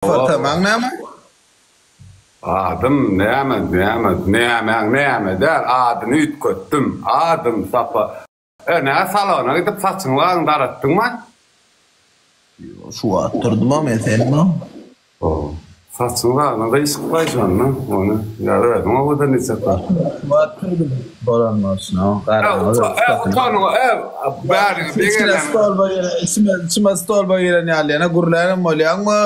Tamaň näme? Adym näme, näme, nämäň näme däl, adyny üýtgetdim. Adym Sapa. E, nä salona gidip saçyňy bagyňy daratdyňmy? Ýok, şu wagt durdum-a men seniň. Saçyňy bagyňy gyşyklaý şonda, ony ýa özüň owadan diýjek bol. Şu wagt durdum. Bolan bolsun, garaňy. E, utanyňa, e, bäriňi Içine stolba giren, içime, içime stolba giren ýaly ýene gürlänem bolýaňmy?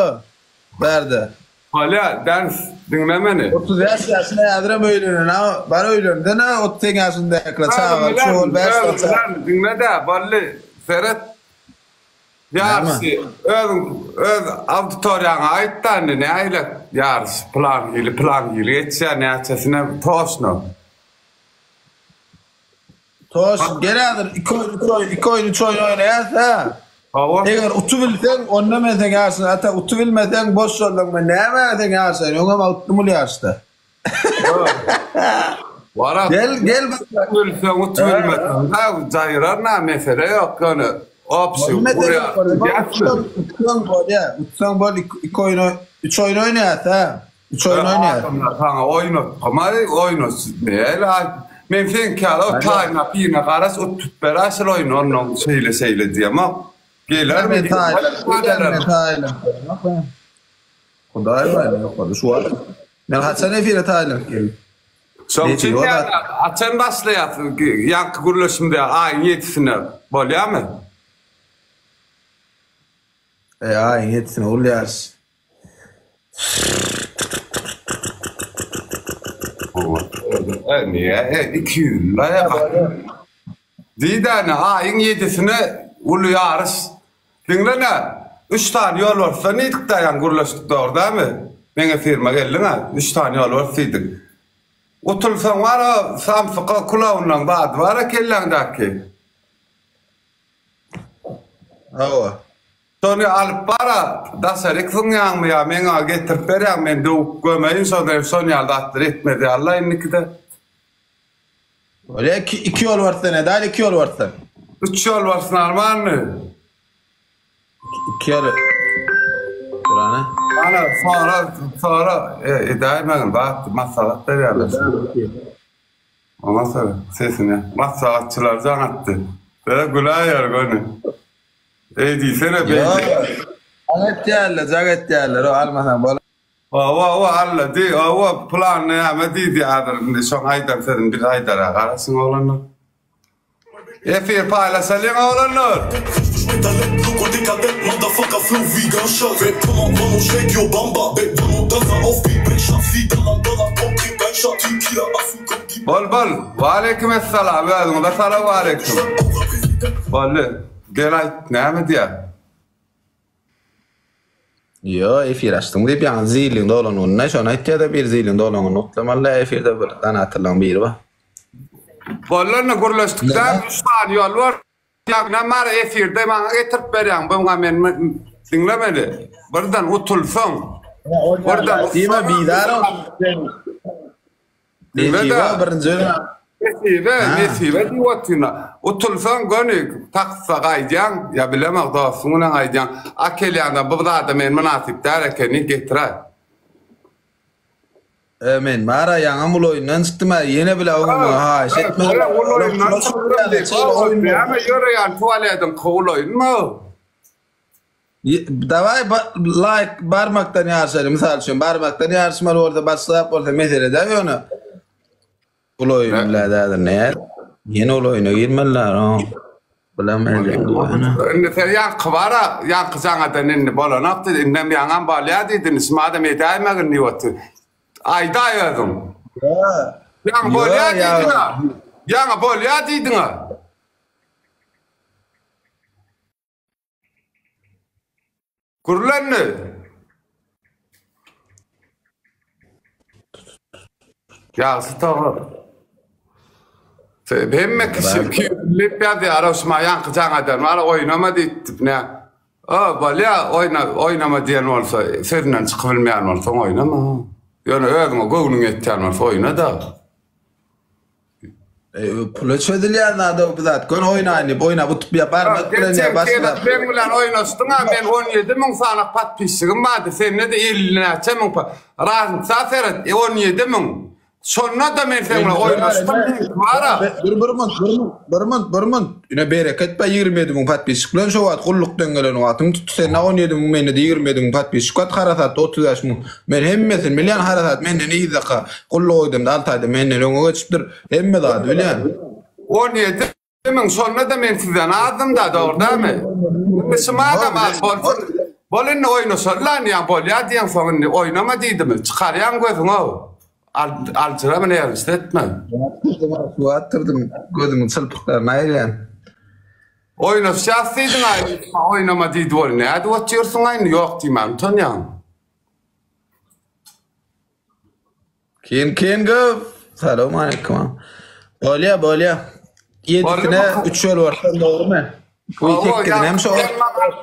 Bärde. Bolýa, Dens, diňle meni. 35 ýaşyna häzirem öýlenen, a, bar öýlensene, 38 ýaşyndäkiler çagaly çuwal bäş sany çaga. Özüm bilen, diňle-de, boldy, seret. Ýaryşy özüň öz auditoriýaňa aýt-da indi nähili ýaryş pylan hili pylan hili geçýär näçesine toşno. Toş gel häzir iki oýun üç oýun iki oýun üç oýun oýnaýas hä. Hawa. Eger utubilseň onda men seň ýaryşyňa ata utubilmeseň boş ýoldan men nämä seň ýaryşaýyn öňem aýtdym ul ýaryşda. Wara. Gel gel bak. Bilseň utubilmeseň da jaýrar na mesele ýok ýöne opşi Utsaň bolýa utsaň bol iki oýun üç oýun oýnaýas hä. Üç oýun oýnaýas. Adamlar saňa oýnatgamaý oýnat näle men seňki ýaly o taýyna pine garaş uttup beräý şul oýny onnoň şeýle şeýle diýemok. Gelermi? Men taýynam. Hudaý bar ýokarda şu wagt. Men haçan efire taýynlanyp geldim. Şoň üçin haçan başlaýas ýaňky gürleşimde aýyň ýedisine bolýamy? E aýyň ýedisine ol ýaş. E niýe e 200 Diýdäne aýyň ýedisine uly ýaryş. Diňlene, üç sany ýolbarsdan diýdik-dä ýaňy gürleşdik dogry dälmi? Meň efirime geldiň-ä, üç sany ýolbars diýdik. Utulsaň bar-a samsyka kulagynyň zady bar-a kelläňdäki. Hawa. Şony alyp bar-a, daşaryk zyňýaňmy ýa meňa getirip berýäň, men döwüp gömeýin şony, şon ýaly zatlar etmez ýaly-la indikide. Bolýa iki, iki ýolbarsdan edäýli iki ýolbarsdan. Üç ýolbars normalny. Iki ýol. Dur ana. Ana sora sora e, edäýmegin zat maslahat berýärler. Oňa sor sesine. Maslahatçylar jaň atdy. Sere güläýer göni. Eý diýsene beýle. Jaň etýärler, jaň etýärler. O almasaň bolar. Hawa hawa Alla diý hawa plan näme diýdi häzir indi şoň aýdan sözüni biz aýdara garaşyň oglanlar. Efir paýlaşalyň oglanlar. Bol bol Waleýkim essalam özüňize salawaleýkim. Boldy gel aýt näme diýýär. Ýo, efir açdyň diýip ýaňy ziliň dolan gününe şony aýtýada bir ziliň dolan gününi gutlamaly efirde bir donatorlaryň biri bar. Boldy onda gürleşdikdä üç sany ýol bar. Ýagny bar efirde maňa getirip berýäň buňa men diňle meni birden utulsaň birden Diýme bizar ol. Nesibe birinji Nesibe, nesibe diýip otyryn. Utulsaň göni taksa gaýdýaň, ýa bilemok dostuň bilen gaýdýaň. A kelýäňde bu zada men mynasyp däl ekeni getiräý. E men bara ýaňam uly oýundan çykdym a ýene bile oňa muňa haýyş etme. Uly oýundan çykdym diýip, näme ýöreýän tualediň uly oýunmy? Daway laýk barmakdan ýaryşaly mysal üçin barmakdan ýaryşmaly bolsa başlap bolsa mesele däl ýöne uly oýun bilen häzir näme ýene uly oýuna girmeliler o bilemedi Indi sen ýaňky bara ýaňky jaňadan indi bolanok diýdi indem ýaňam bolýa diýdi indi şumadam edäýmegin diýip otyr aýdaý özüň ýaňy bolýa diýdiňa ýaňy bolýa diýdiňa. Gürlendi. Ýagşy togar. Hemme kişi lip ýazýar, şuma ýaňky jaň eden bar, oýnama diýip, ne? O, bolýa, oýna, oýnama diýen bolsa, sözünden çykyp bilmeýän bolsaň oýnama. Ýöne özüňe göwnüň ýetýän bolsa oýna-da. E, pula çözülýän zat bu zat. Gön oýnaýyn diýip oýnap utup ýa barmak bilen ýa başga. Geçen men bilen oýnaşdyň ha men 17 müň sany podpisçigim bardy. Sende-de 50 näçe müň. Raznica seret 17 müň. Şonda-da men seň bilen oýnaşdym bara. Bir bir munt, bir munt, bir munt, bir munt. Ine bereket ba 27 müň podpisçik bilen şo wagt gullukdan gelen wagtyň tutdy. Sende 17 müň mende-de 27 müň podpisçik bar. Harasatda 35 müň. Men hemmesini bilýän harasat menden yzdaka. Gulluk öýdemde 6 aýda menden öňe geçipdir. Hemme zady bilýän. 17 müň şonda-da men sizden azdym-da dogry dälmi? Indi şu madam az bolsun. Bol indi oýnaşaly lan ýa bolýa diýeň soň indi oýnama diýdimi? Çykarýaň gözüňi-ow. Aljyrama nerwist etme. Suw atdyrdym gözümiň çylpyklaryny aýyrýan. Oýnaşýas diýdiň-aý oýnama diýdi bol nädip otyrsyň-aý indi ýok diýmän utanýaň. King King Salam aleyküm. Bolýa bolýa. Ýedisine üç ýol barsa dogrymy? Bu sekizine hem şo.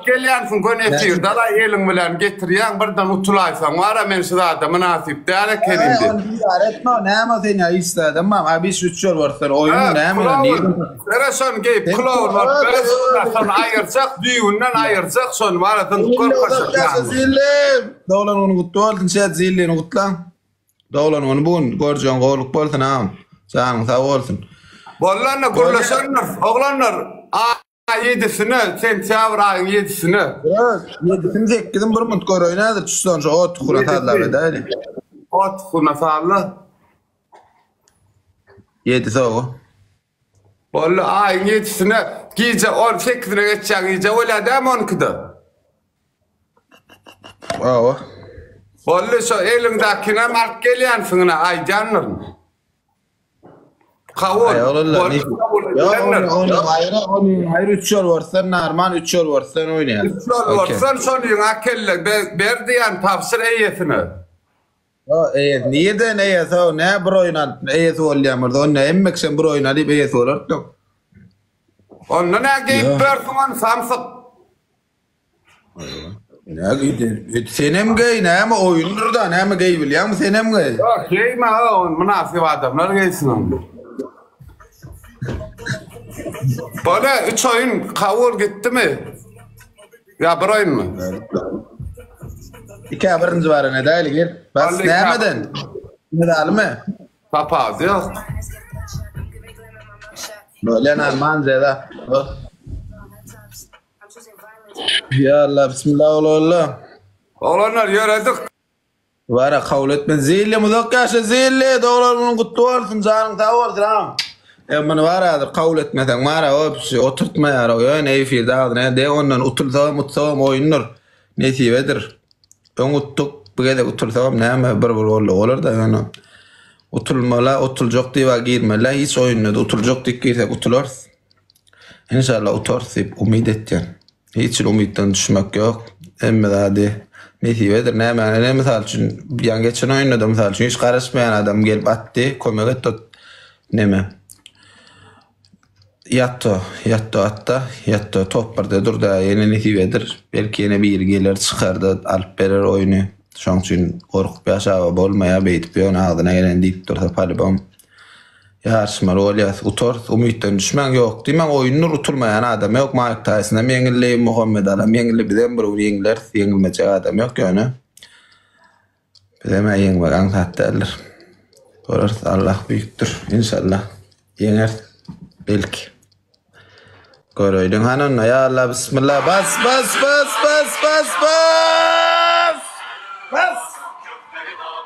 Gelýänsiň gön efirde la eliň bilen getirýäň birden utulaýsaň wara men şu zada mynasyp däl ekenim diýip. Ony bizar etme näme sen ýa hiç zadam mam. Abi şu üç ýol barsa oýun näme nirden. Bere şony geýip kloun bolup bere şony aýyrjak düýbünden aýyrjak şony wara zyňyp görkezjek. Doglan güni gutly bolsun Şet Zillini gutlaň. Doglan güni bu gün görjegiň gowluk bolsun agam. Janyň sag bolsun. Boldy onda gürleşendir. Oglanlar aý ýedisine sentýabr aýyň ýedisine. Öz ýedisini sekizini bir munt göreýin häzir çusdan şu ot hura sazlap edäýli. Ot hura sazla. Ýedisi ogo. Boldy aýyň ýedisine gije on sekizine geçýän gije bolýar dämi on ikide. Hawa. Boldy şo eliňdäkinem alyp gelýänsiň-ä aýdýandyryn. Kabul. Aý oglanlar ne? Ýok ony aýry ony aýry üç ýol bolsa narman üç ýol bolsa oýnaýar. Üç ýol bolsa şonyň akelle ber diýen tabşyr eýesine. Ýo eýesi nirden eýesi o nä bir oýun alyp eýesi bolýan bolsa onda hemme kişem bir oýun alyp eýesi bolardyk. Onda nä geýip börsüň ony samsyk. Nä geýdi? Senem geý, näme oýundyr da, näme geý bilýäňmi, senem geý. Ýok, geýme, ony mynasyp adamlar geýsin ony. Bole, üç oýun kabul gitdimi? Ýa bir oýunmy? Ikä birinji baran edäýli, gel. Bas, nämeden? Medalymy? Tapawudy ýok. Bole, normal jeza. Ya Allah bismillah ola ola. Oglanlar ýöredik. Wara kabul etme Zilli uzak ýaşa Zilli doglan günüň gutly bolsun janyň sag bolsun agam. E muny bar häzir kabul etmeseň wara obşi oturtmaýar o ýöne efirde agzyna de ondan utulsagam utsagam oýundyr nesibedir. Öň utduk bu gezek utulsagam näme bir bir boldy bolar da ýöne utulmala utuljak diýip girmeli hiç oýunda utuljak diýip girsek utularys. Inşallah utarys diýip umyt etýän. Hiç hili umytdan düşmek ýok. Hemme zady nesibedir. Näme ine mysal üçin ýaňy geçen oýunda-da mysal üçin hiç garaşmaýan adam gelip atdy, kömek etdi neme. Ýatto, ýatto atda, ýatto top birde durdy, ýene nesibedir. Belki ýene biri geler, çykar-da alyp berer oýny. Şoň üçin gorkup ýaşaba bolmaýar beýdip ýöne agzyna gelen diýip dursa polibom. Ýaryşmaly bolýas, utarys, umytdan düşmäň, ýok diýmäň, oýundyr, utulmaýan adam ýok, Maýk Taýsonam ýeňildi, Muhammet Alam ýeňildi, bizem bir gün ýeňileris, ýeňilmejek adam ýok, ýöne bizem-ä ýeňmek aňsat däldir. Göreris, Allah büýükdir, inşallah ýeňeris, belki. Göreýliň hany onda, ýa Allah, bismillah, bas, bas, bas, bas, bas, bas! Bas!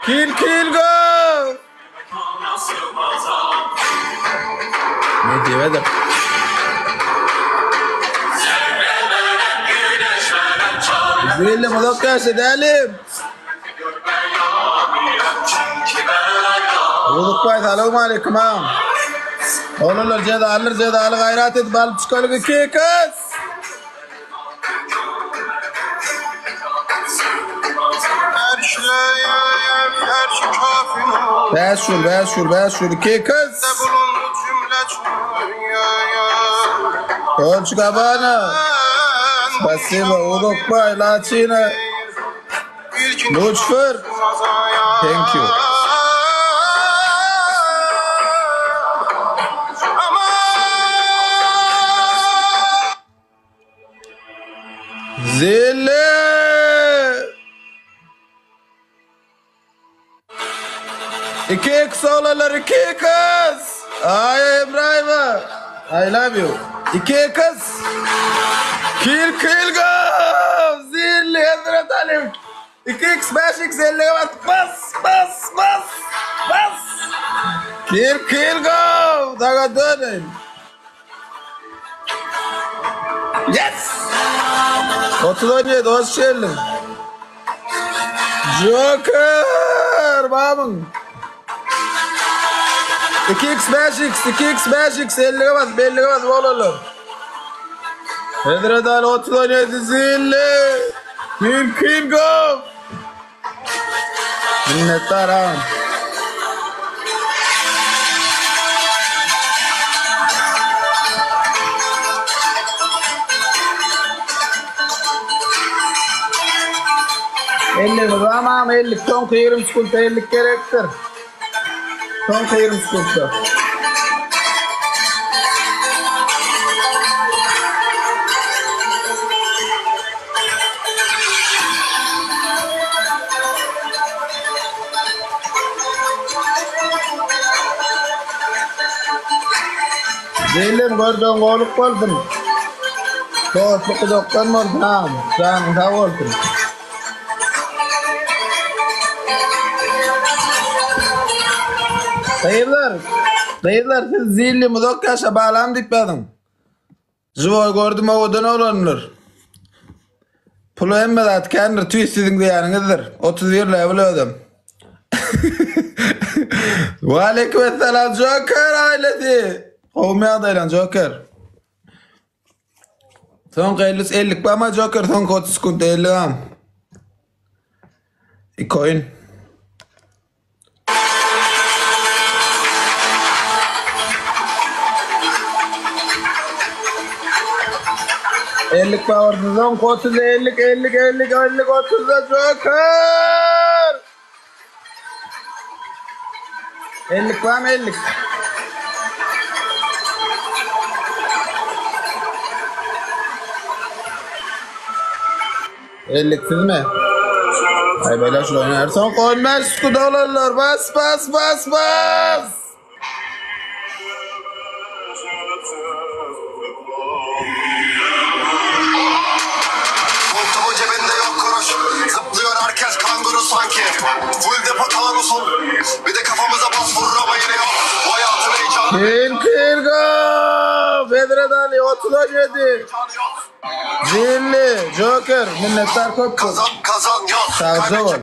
Kill, kill, go! Nesibedir. Zilli uzak ýaşa dälim. Uzukbaý salam aleyküm agam. Oglanlar jezalydyr jezaly gaýrat edip alyp çykalyk iki kız. Bäş gol bäş gol bäş gol iki kız. Dolce Gabbana. Spasibo Uzukbaý Laçina. Luçfer. Thank you. 2x oglanlar 2x! Aýa Emraýewa! I love you. 2x! Kill kill go! Zilli Hezret Ali! 2x 5x 50 bas bas bas bas bas! Kill kill go! Daga döneýin. Yes! 37 hoş geldin. Joker! Babyn. 2x 5x 2x 5x 50'e bas 50'e bas olalım. Hezret Ali 37 zilli. Kim kim go? Minnetdar agam. Elligimiz bar agam ellik soňky 20 sekuntda ellik gerekdir. Soňky 20 sekuntda. Gelin gördüğün goluk bolsun. Dostluk uzakdan bolsun agam. Janyň sag bolsun. Gyzlar, gyzlar siz zillim uzak ýaşa balam diýip ýazyň. Živoý gördüm owadan oglanlar. Pul hemme zat kändir tüýs siziň diýýäniňizdir. 31 level özem. Waleýkim essalam Joker ailesi. Gowmy ýagdaýlaň Joker? Soňky 50 50 bama Joker soňky 30 sekunt 50 am. Iki oýun. Ellik bagyrsyzdan 30 ellik ellik ellik ellik 30-da Joker. Ellik barmy ellik? Elliksizmi? Ay böyle şu oynar. Son 15 dolarlar. Bas bas bas bas. Montumu cebinde yok kuruş Zıplıyor herkes kanguru sanki Full depo tanusun Bir de kafamıza bas vurur ama yine yok Bu hayatın heyecanı Kill kill go. Bedret Ali 37. heyecanı yok Zilli Joker. Minnettar köp köp. Kazan kazan yok Sağ ol.